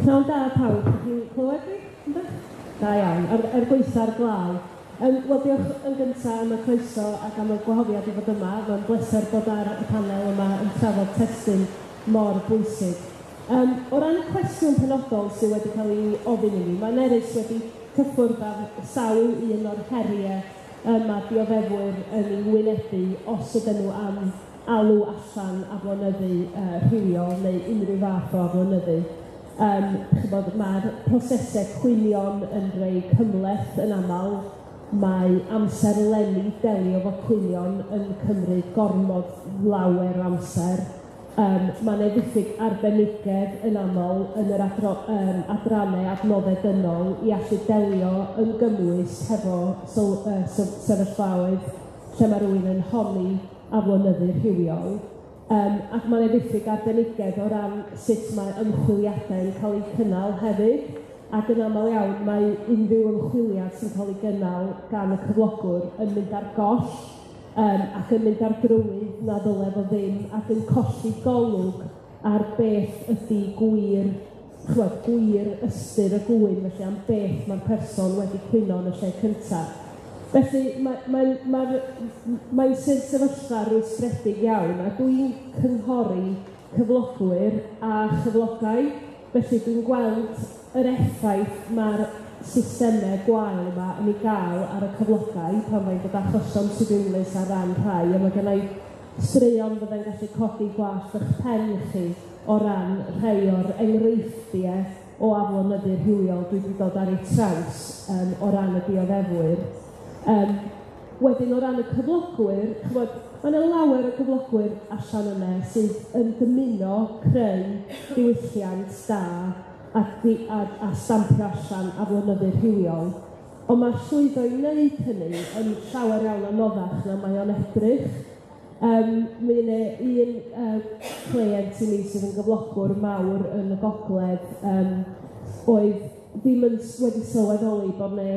Pnawn da pawb, ydych chi'n clywed fi? Yndych? Da iawn, er gwaetha'r glaw. Wel, diolch yn gyntaf am y croeso ac am y gwahoddiad i fod yma. Mae'n bleser bod ar y panel yma yn trafod testun mor bwysig. O ran y cwestiwn penodol sydd wedi cael ei ofyn i mi, mae Nerys wedi cyffwrdd ar sawl un o'r heriau mae dioddefwyr yn ei wynebu os ydyn nhw am alw allan aflonyddu rhywiol neu unrhyw fath o aflonyddu. Ch'mod, mae'r prosesau cwynion yn rei cymhleth yn aml, mae amserlenni delio efo cwynion yn cymryd gormod lawer o amser. Mae 'na ddiffyg arbenigedd yn aml yn yr adrannau adnoddau dynol i allu delio yn gymwys hefo sefyllfaoedd lle mae rhywun yn honni aflonyddu rhywiol. Ac mae 'na ddiffyg arbenigedd o ran sut mae ymchwiliadau'n cael eu cynnal hefyd. Ac yn aml iawn mae unrhyw ymchwiliad sy'n cael ei gynnal gan y cyflogwr yn mynd ar goll ac yn mynd ar drywydd na ddyle fo ddim, ac yn colli golwg ar beth ydy gwir, ch'mod, gwir ystyr y gŵyn, felly am beth ma'r person wedi cwyno yn y lle cynta. Felly mae'n sefyllfa rwystredig iawn, a dwi'n cynghori cyflogwyr a chyflogai, felly dwi'n gweld yr effaith ma'r systemau gwael yma yn ei gael ar y cyflogau pan mae'n dod achosion tribiwnlys ar ran rhai, a mae gennai straeon fyddai'n gallu codi gwallt eich pen chi o ran rhai o'r enghreifftiau o aflonyddu rhywiol dwi wedi dod ar eu traws o ran y dioddefwyr. Wedyn o ran y cyflogwyr, ch'mod, mae 'na lawer o gyflogwyr allan yna sydd yn dymuno creu diwylliant da a stampio allan aflonyddu rhywiol, ond mae llwyddo i wneud hynny yn llawer iawn anoddach na mae o'n edrych. Mi yna un cleient i mi sydd yn gyflogwr mawr yn y gogledd oedd ddim yn wedi sylweddoli bod 'na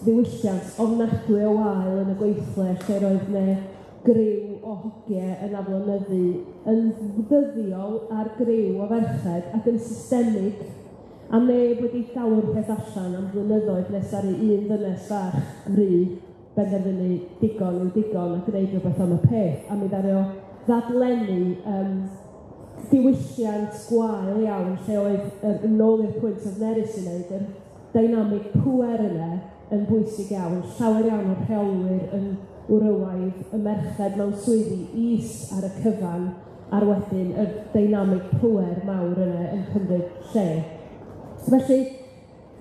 ddiwylliant ofnadwy o wael yn y gweithle lle roedd 'na griw o hogie yn aflonyddu yn ddyddiol ar griw o ferched ac yn systemig, a neb wedi galw'r peth allan am flynyddoedd nes ar un ddynes fach gry benderfynu digon yw digon a gwneud rhywbeth am y peth, a mi ddaru o ddadlennu diwylliant gwael iawn lle oedd, yn ôl i'r pwynt oedd Nerys yn neud, yr dynamig pŵer yna yn bwysig iawn, llawer iawn o'r rheolwyr yn wrywaidd, y merched mewn swyddi is ar y cyfan, a'r wedyn y dynamig pŵer mawr yna yn cymryd lle. Felly,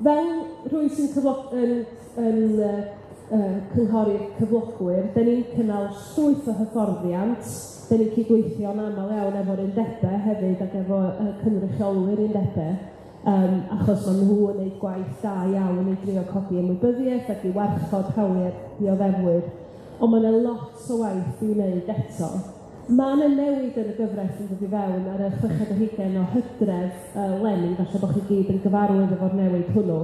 fel rhywun sy'n cynghori'r cyflogwyr, 'dan ni'n cynnal llwyth o hyfforddiant, 'dan ni'n cydweithio'n aml iawn efo'r undebau hefyd ac efo cynrychiolwyr undebau, achos maen nhw yn gwneud gwaith da iawn i drio codi ymwybyddiaeth ac i warchod hawliau dioddefwyr. Ond mae 'na lot o waith i'w wneud eto. Mae 'na newid yn y gyfraith yn dod i fewn ar y 26 o Hydref leni, falle bod chi gyd yn gyfarwydd efo'r newid hwnnw.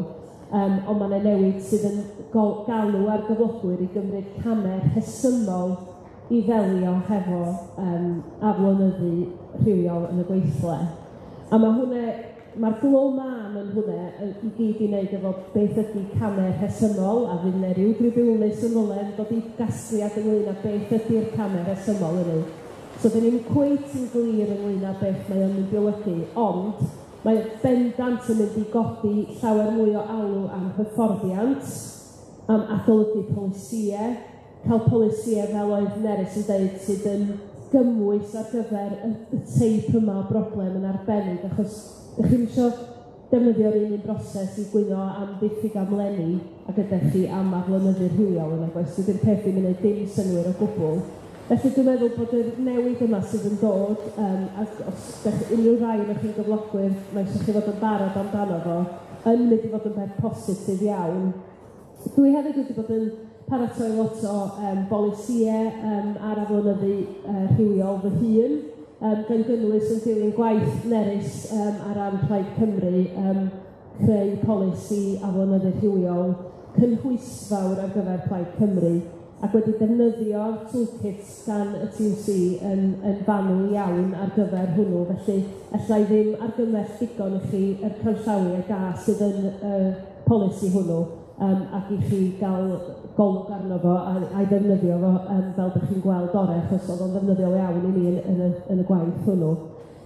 Ond mae 'na newid sydd yn galw ar gyflogwyr i gymryd camau rhesymol i ddelio hefo aflonyddu rhywiol yn y gweithle. A ma' hwnne, ma'r glo mân yn hwnne i gyd i wneud efo beth ydy camau rhesymol, a fydd 'na ryw dribiwnlys yn rywle yn dod i gasgliad ynglyn â beth ydy'r camau rhesymol hynny. So 'dan ni'm cweit yn glir ynglyn â beth mae o'n mynd i olygu, ond mae bendant yn mynd i godi llawer mwy o alw am hyfforddiant, am adolygu polisïau, cael polisïau fel oedd Nerys yn deud sydd yn gymwys ar gyfer y teip yma o broblem yn arbennig, achos ydych chi'm isio defnyddio'r un broses i gwyno am ddiffyg amlenni ac ydych chi am aflonyddu rhywiol yn nag oes, dydy'r peth ddim yn gwneud dim synnwyr o gwbl. Felly dwi'n meddwl bod yr newid yma sydd yn dod, ac os dach unrhyw rai ohonoch chi'n gyflogwyr, mae eisiau chi fod yn barod amdano fo, yn mynd i fod yn beth positif iawn. Dwi hefyd wedi bod yn paratoi lot o bolisïau ar aflonyddu rhywiol fy hun, gan gynnwys yn dilyn gwaith Nerys ar ran Plaid Cymru, creu polisi aflonyddu rhywiol cynhwysfawr ar gyfer Plaid Cymru, ac wedi defnyddio toolkit gan y TUC yn fanwl iawn ar gyfer hwnnw. Felly, alla i ddim argymell digon i chi yr canllawiau da sydd yn y polisi hwnnw, ac i chi gael golwg arno fo a'i ddefnyddio fo fel dych chi'n gweld orau, achos oedd o'n ddefnyddiol iawn i ni yn y gwaith hwnnw.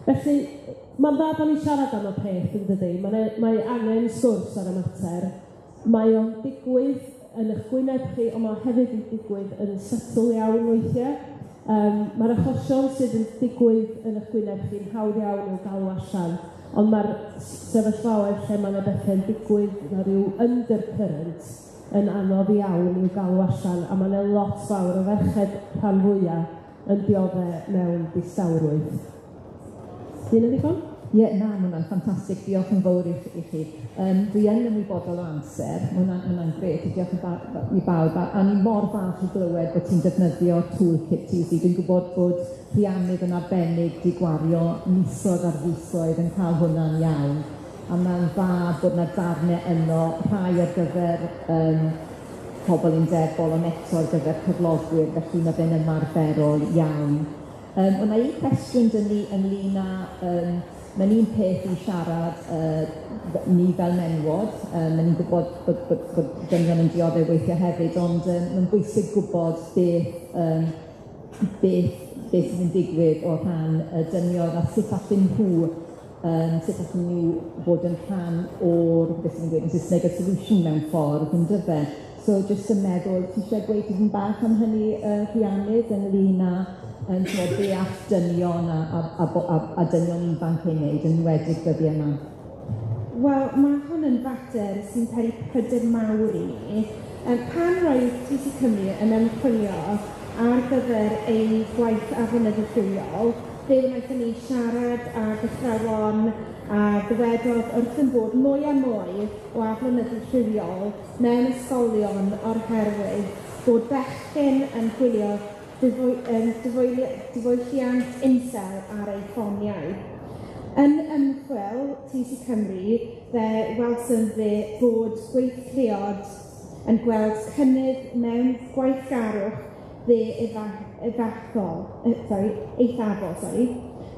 Felly, mae'n dda bod ni'n siarad am y peth, yn dydi? Mae angen sgwrs ar y mater. Mae o'n digwydd yn eich gwyneb chi, ond mae hefyd yn digwydd yn subtle iawn weithiau. Mae'r achosion sydd yn digwydd yn eich gwyneb chi'n hawdd iawn i'w galw allan, ond mae'r sefyllfaoedd lle mae yna bethau'n digwydd, mae rhyw undercurrent yn anodd iawn i'w galw allan, a mae yna lot fawr o ferched rhan fwyaf yn diodde mewn distawrwydd. Di hynny'n ddigon? Ie, na, ma' hwnna'n ffantastig. Diolch yn fawr i chi. Dwi yn ymwybodol o amser, ma' hwnna'n grêt, diolch i bawb, a ni mor falch i glywed bod ti'n defnyddio toolkit TUC. Dwi'n gwybod bod Rhiannydd yn arbennig 'di gwario misoedd ar fisoedd yn cael hwnna'n iawn, a ma'n dda bod 'na darne yno, rhai ar gyfer pobl undebol, ond eto ar gyfer cyflogwyr, felly ma' fe'n ymarferol iawn. O' 'na un cwestiwn 'dyn ni ynglyn â mae'n un peth i siarad ni fel menywod, ma' ni'n gwybod bod dynion yn dioddef weithiau hefyd, ond mae'n bwysig gwybod beth sydd yn digwydd o rhan y dynion a sut allen nhw sut allen nhw fod yn rhan o'r, beth sy'n dweud yn Saesneg, y solution mewn ffordd, yndyfe? So jyst yn meddwl, ti isie gweud tipyn bach am hynny, Rhiannydd, ynglyn â timod, be all dynion a dynion ifanc ei wneud, yn enwedig dyddiau yma? Wel, mae hwn yn fater sy'n peri pryder mawr i ni. Pan roedd TUC Cymru yn ymchwilio ar gyfer ein gwaith aflonyddu rhywiol, fe wnaethon ni siarad ag athrawon a ddywedodd wrthym bod mwy a mwy o aflonyddu rhywiol mewn ysgolion o'r herwydd bod bechgyn yn gwylio diwylliant incel ar eu ffoniau. Yn ymchwil TUC Cymru, fe welsom fe bod gweithleoedd yn gweld cynnydd mewn gweithgarwch dde eithafol, sorry,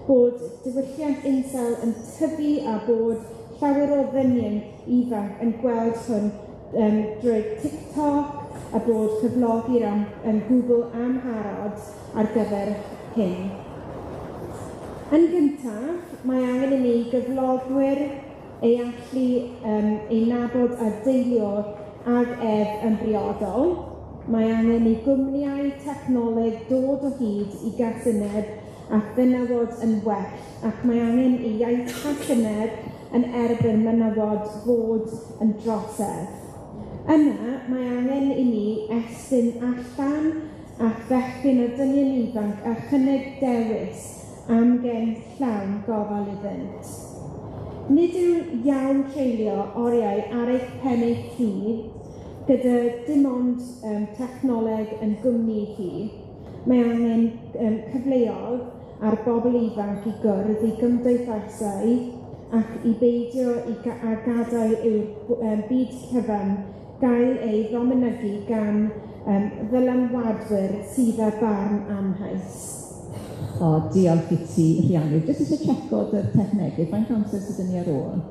bod diwylliant incel yn tyfu a bod llawer o ddynion ifanc yn gweld hwn drwy TikTok a bod cyflogi'r yn Google amharod ar gyfer hyn. Yn gyntaf, mae angen i ni gyflogwyr ei allu ei nabod a deilio ag ef yn briodol. Mae angen i gwmnïau technoleg dod o hyd i gasineb a fenywod yn well, ac mae angen i iaith casineb yn erbyn menywod fod yn drosedd. Yna, mae angen i ni estyn allan at fechgyn a dynion ifanc a chynnig dewis amgen llawn gofal iddynt. Nid yw iawn treulio oriau ar eich pen eich hun gyda dim ond technoleg yn gwmni i chi. Mae angen cyfleoedd ar bobl ifanc i gwrdd i gymdeithasau ac i beidio a gadael i'r byd cyfan gael ei ddominyddu gan ddylanwadwyr sydd â barn amheus. O, diolch i ti, Rhiannon. Jyst eisiau checo dy'r technegydd, faint o amser sydd 'da ni ar ôl?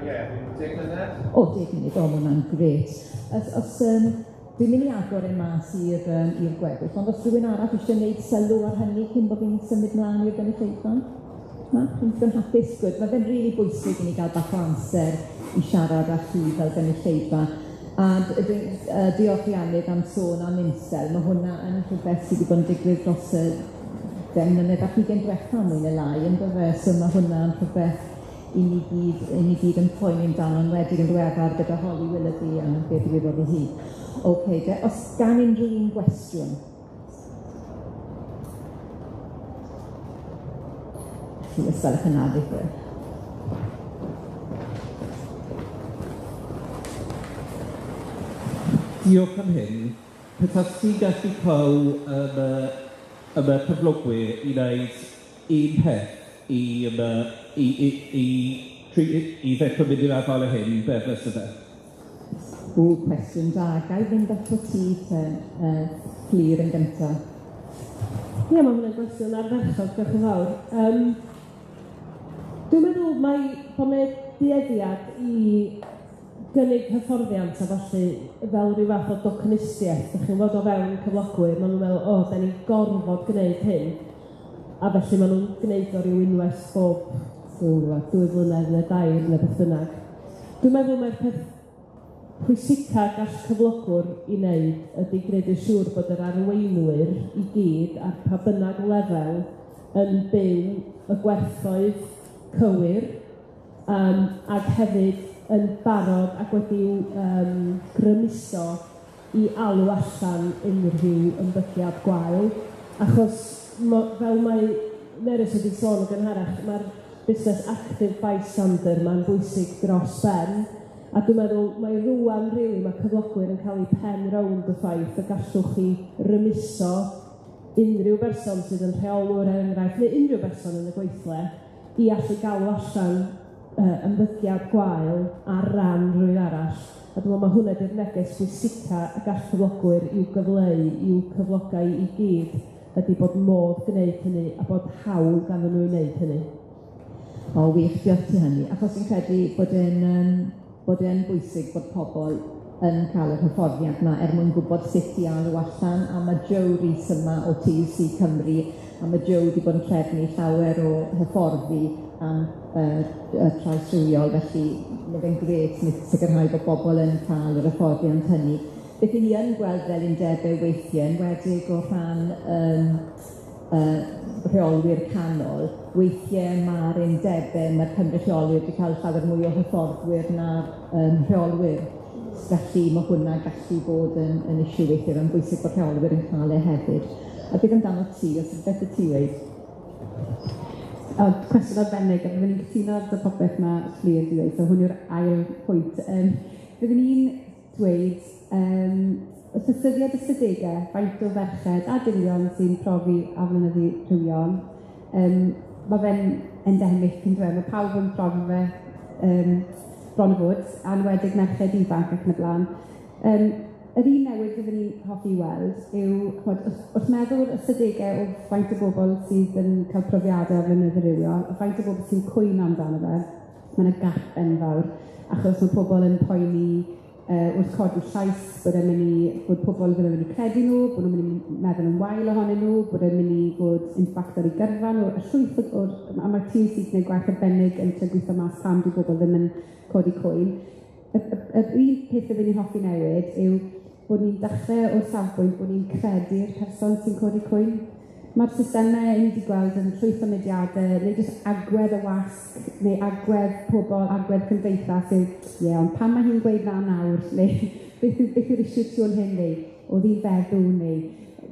Ie, 10 munud. O, 10 munud, o, ma' hwnna'n grêt. Os dwi'n mynd i agor e mas i'r gweddill, ond os rhywun arall eisiau gwneud sylw ar hynny cyn bod fi'n symud mlaen i'r gynulleidfa? Na, dwi'n digon hapus, good. Mae fe'n rili bwysig i ni gael bach o amser i siarad â chi fel gynulleidfa. A diolch Rhiannon am sôn am incel. Mae hwnna yn rhywbeth sydd wedi bod yn digwydd dros y 10 mlynedd ac 20 diwetha mwy neu lai, yndyfe? So mae hwnna'n rhywbeth i ni gyd yn poeni amdano, yn enwedig yn ddiweddar gyda Holly Willoughby a beth ddigwyddodd i hi. OK, de, os gan unrhyw un gwestiwn? Chi os gwelwch yn dda, beth. Diolch am hyn. Petas ti'n gallu cael y cyflogwyr i wneud un peth i ddechrau mynd i'r afael â hyn, beth fysa fe? O, cwestiwn da. Ga i fynd ato ti te, Fflur yn gyntaf? Ie, mae hwnna'n gwestiwn ardderchog, diolch yn fawr. Dwi'n meddwl mai bod 'na dueddiad i gynnig hyfforddiant a ballu fel rhyw fath o docynistiaeth, dach chi'n gwbod, o fewn cyflogwyr, maen nhw'n meddwl, o, da ni'n gorfod gwneud hyn, a felly maen nhw'n gwneud o ryw unwaith bob, dwi'n gwybod, 2 flynedd neu 3 neu beth bynnag. Dwi'n meddwl mai'r peth pwysica gall cyflogwr i wneud ydy gwneud yn siŵr bod yr arweinwyr i gyd ar pa bynnag lefel yn byw y gwerthoedd cywir, ac hefyd yn barod ac wedi'w grymuso i alw allan unrhyw ymddygiad gwael, achos fel mae Nerys wedi sôn yn gynharach, mae'r busnes active bystander ma'n bwysig dros ben. A dwi'n meddwl, mae rŵan rili, mae cyflogwyr yn cael eu pen rownd y ffaith y gallwch chi rymuso unrhyw berson sydd yn rheolwr er enghraifft, neu unrhyw berson yn y gweithle, i allu galw allan ymddygiad gwael ar ran rhywun arall. A dwi'n meddwl mae hwnna 'di'r neges bwysica y gall cyflogwyr i'w gyfleu i'w cyflogau i gyd, ydy bod modd gwneud hynny a bod hawl ganddyn nhw i wneud hynny. O, wych, diolch ti hynny. Achos fi'n credu bod e'n bod e'n bwysig bod pobl yn cael yr hyfforddiant 'ma er mwyn gwybod sut i alw allan, a ma' Joe Rees yma o TUC Cymru, a ma' Joe wedi bod yn trefnu llawer o hyfforddi am trais rhywiol, felly ma' fe'n grêt sicrhau bod bobl yn cael yr hyfforddiant hynny. Beth 'y ni yn gweld fel undebau weithiau, yn enwedig o rhan rheolwyr canol, weithiau ma'r undebau, ma'r cynrychiolwyr wedi cael llawer mwy o hyfforddwyr na'r rheolwyr. Felly ma' hwnna gallu bod yn issue weithiau, mae'n bwysig bod rheolwyr yn cael e hefyd. A beth amdano ti, os rhywbeth i ti weud? O, cwestiwn arbennig, a byddwn i'n cytuno gyda popeth ma' Fflur wedi dweud, so hwn yw'r ail pwynt. Byddwn i'n dweud, wrth ystyried ystadegau, faint o ferched a dynion sy'n profi aflonyddu rhywiol, ma' fe'n endemig yn dweud, mae pawb yn profi fe bron o fod, a enwedig merched ifanc ac yn y blaen. Yr un newid fyddwn i'n hoffi weld yw, ch'mod, wrth meddwl ystadegau o faint o bobl sydd yn cael profiadau aflonyddu rhywiol, a faint o bobl sy'n cwyno amdano fe, ma' 'na gap enfawr, achos ma' pobl yn poeni wrth codi llais, bod e'n mynd i, bod pobl ddim yn mynd i credu nhw, bod nhw'n mynd i meddwl yn wael ohonyn nhw, bod e'n mynd i fod yn ffactor i gyrfa nhw, y llwyth o'r, a mae'r TUC yn gwneud gwaith arbennig yn trio gweithio mas pam dyw bobl ddim yn codi cwyn. Yr un peth fyddwn i'n hoffi newid yw bod ni'n dechrau o'r safbwynt bod ni'n credu'r person sy'n codi cwyn. Mae'r systemau ni wedi gweld yn llwyth o mudiadau, neu jyst agwedd y wasg, neu agwedd pobl, agwedd cymdeithas yw, ie, yeah, ond pam mae hi'n gweud na nawr, neu beth yw'r issue tu ôl hyn, neu oedd hi'n feddw, neu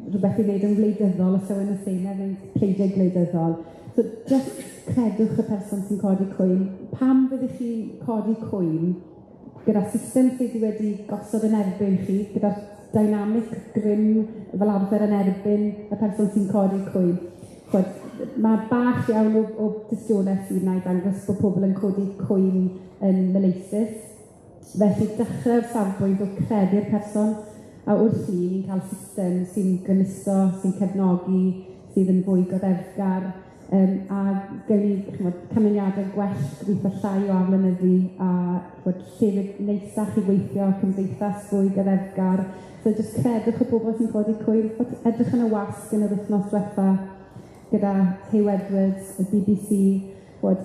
rhywbeth i wneud yn wleidyddol, os yw yn y Senedd yn pleidiau gwleidyddol. So just credwch y person sy'n codi cwyn. Pam fyddwch chi'n codi cwyn gyda system sydd wedi gosod yn erbyn chi, gyda dynamic grym fel arfer yn erbyn y person sy'n codi cwyn. Ch'mod, mae bach iawn o dystiolaeth sydd 'na i dangos bod pobl yn codi cwyn yn maleisus. Felly dechrau'r safbwynt o credu'r person, a wrth i ni'n cael system sy'n grymuso, sy'n cefnogi, sydd yn fwy goddefgar, a gewn ni, ch'mod, canlyniadau gwell, gobeithio llai o aflonyddu, a ch'mod, llefydd neisach i weithio, cymdeithas fwy goddefgar. So jyst credwch y bobl sy'n codi cwyn, edrych yn y wasg yn yr wythnos diwetha gyda Huw Edwards, y BBC, bod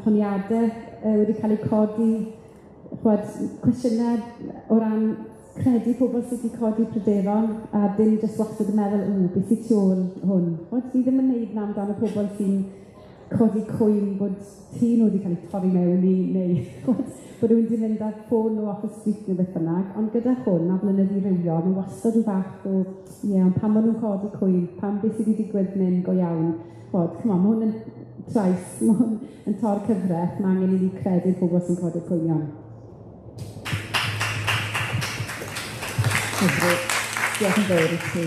honiadau wedi cael eu codi, ch'mod, cwestiynau o ran credu pobl sydd wedi codi pryderon, a dim jyst wastad yn meddwl, ww, beth sydd tu ôl hwn? Ch'mod, ni ddim yn neud 'na amdano pobl sy'n codi cwyn bod tŷ nhw wedi cael eu torri mewn i, neu ch'mod, bod rhywun wedi mynd â ffôn nhw off y street neu beth bynnag, ond gyda hwn, aflonyddu rhywiol, mae wastad rhyw fath o, ie, ond pam maen nhw'n codi cwyn, pam beth sydd wedi digwydd fan hyn go iawn, ch'mod, come on, ma' hwn yn trais, ma' hwn yn tor cyfraith, ma' angen i ni credu'r pobl sy'n codi'r cwynion. Hyfryd. Diolch yn fawr i ti.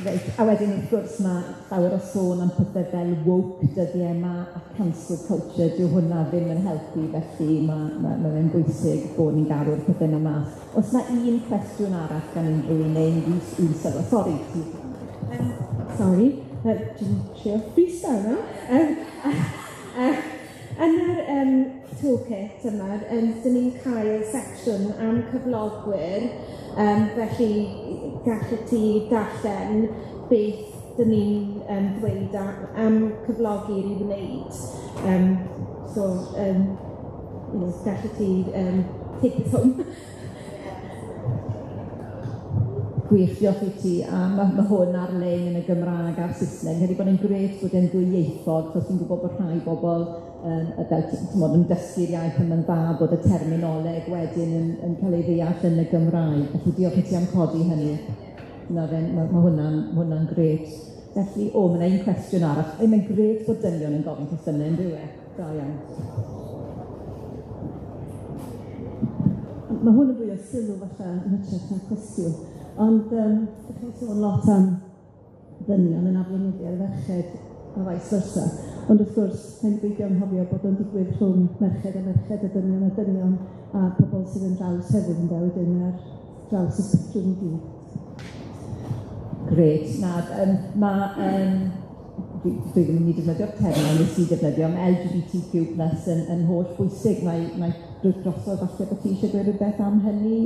Reit, a wedyn wrth gwrs ma' llawer o sôn am pethe fel woke dyddie yma a cancel culture, dyw hwnna ddim yn helpu, felly ma' fe'n bwysig bod ni'n galw'r pethe 'na mas. Oes 'na un cwestiwn arall gan unrhyw un neu unrhyw un sylw? Sori, ti. Sorry, dwi'n trio freestyle nawr. Yn yr toolkit yma, dyn ni'n cael secsiwn am cyflogwyr, felly gallet ti darllen beth dyn ni'n dweud am cyflogwyr i wneud. So, gallet ti take this home. Gwych, diolch i ti. A ma' hwn ar-lein yn y Gymraeg a'r Saesneg. Credu bod e'n grêt bod e'n dwyieithog, achos fi'n gwybod bod rhai bobl fel t'mod yn dysgu'r iaith a ma'n dda bod y terminoleg wedyn yn cael ei ddeall yn y Gymraeg. Felly diolch i ti am codi hynny. Na fe, ma' hwnna'n grêt. Felly, o, ma' 'na un cwestiwn arall. Ei, mae'n grêt bod dynion yn gofyn cwestiynau, on'd yw e? Da iawn. Ma' hwn yn fwy o sylw falle yn hytrach na cwestiwn, ond 'dach chi'n sôn lot am ddynion yn aflonyddu ar ferched a vice versa, ond wrth gwrs, rhaid ni beidio anghofio bod o'n digwydd rhwng merched a merched a dynion a dynion a pobol sydd yn draws hefyd ynde, wedyn ar draws y sbectrwm i gyd. Grêt, na, ma' dwi ddim yn mynd i defnyddio'r term nes i defnyddio, ma' LGBTQ plus yn holl bwysig, mae drosodd falle bod ti eisiau dweud rhywbeth am hynny,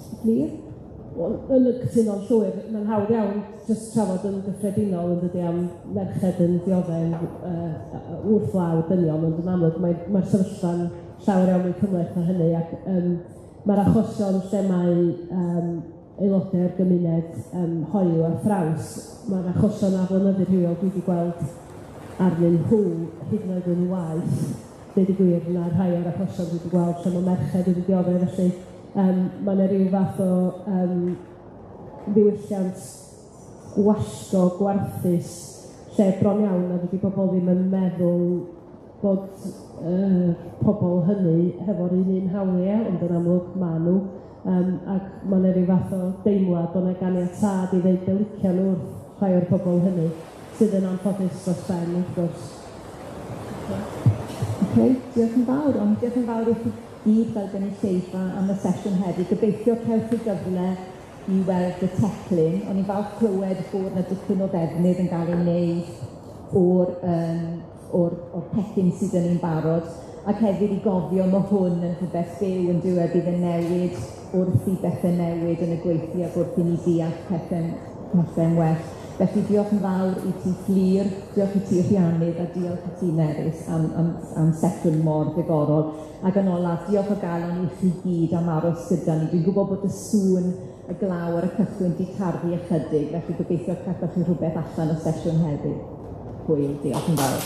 Fflur? Wel, yn y cytuno'n llwyr, mae'n hawdd iawn jyst trafod yn gyffredinol yn dydi am merched yn dioddef wrth law dynion, ond yn amlwg mae'r sefyllfa'n llawer iawn mwy cymhleth na hynny, ac mae'r achosion lle mae aelodau o'r gymuned hoyw a thraws, mae'r achosion aflonyddu rhywiol dwi wedi gweld arnyn nhw hyd yn oed yn waeth, deud y gwir, na rhai o'r achosion dwi wedi gweld lle mae merched wedi dioddef, felly mae 'na ryw fath o ddiwylliant gwallgo, gwarthus, lle bron iawn nad ydi bobl ddim yn meddwl bod pobl hynny hefo'r un hawliau, ond yn amlwg ma' nhw, ac ma' 'na ryw fath o deimlad bod 'na ganiatâd i ddeud be licio nhw wrth rhai o'r pobl hynny, sydd yn anffodus dros ben, wrth gwrs. Okay, diolch yn fawr, ond diolch yn fawr i chi gyd fel gynulleidfa am y sesiwn heddi. Gobeithio cewch chi gyfle i weld y teclyn. O'n i'n falch clywed bod 'na dipyn o ddefnydd yn gael ei wneud o'r pecyn sydd yn ni'n barod, ac hefyd i gofio ma' hwn yn rhywbeth byw yn dyw e, bydd yn newid wrth i bethe newid yn y gweithlu ac wrth i ni deall pethe'n well. Felly diolch yn fawr i ti Fflur, diolch i ti Rhiannydd a diolch i ti Nerys am sesiwn mor ddiddorol. Ac yn olaf, diolch o galon i chi gyd am aros gyda ni. Dwi'n gwybod bod y sŵn y glaw ar y cychwyn 'di tarfu ychydig, felly gobeithio caffoch chi rhywbeth allan o sesiwn heddi. Hwyl, diolch yn fawr.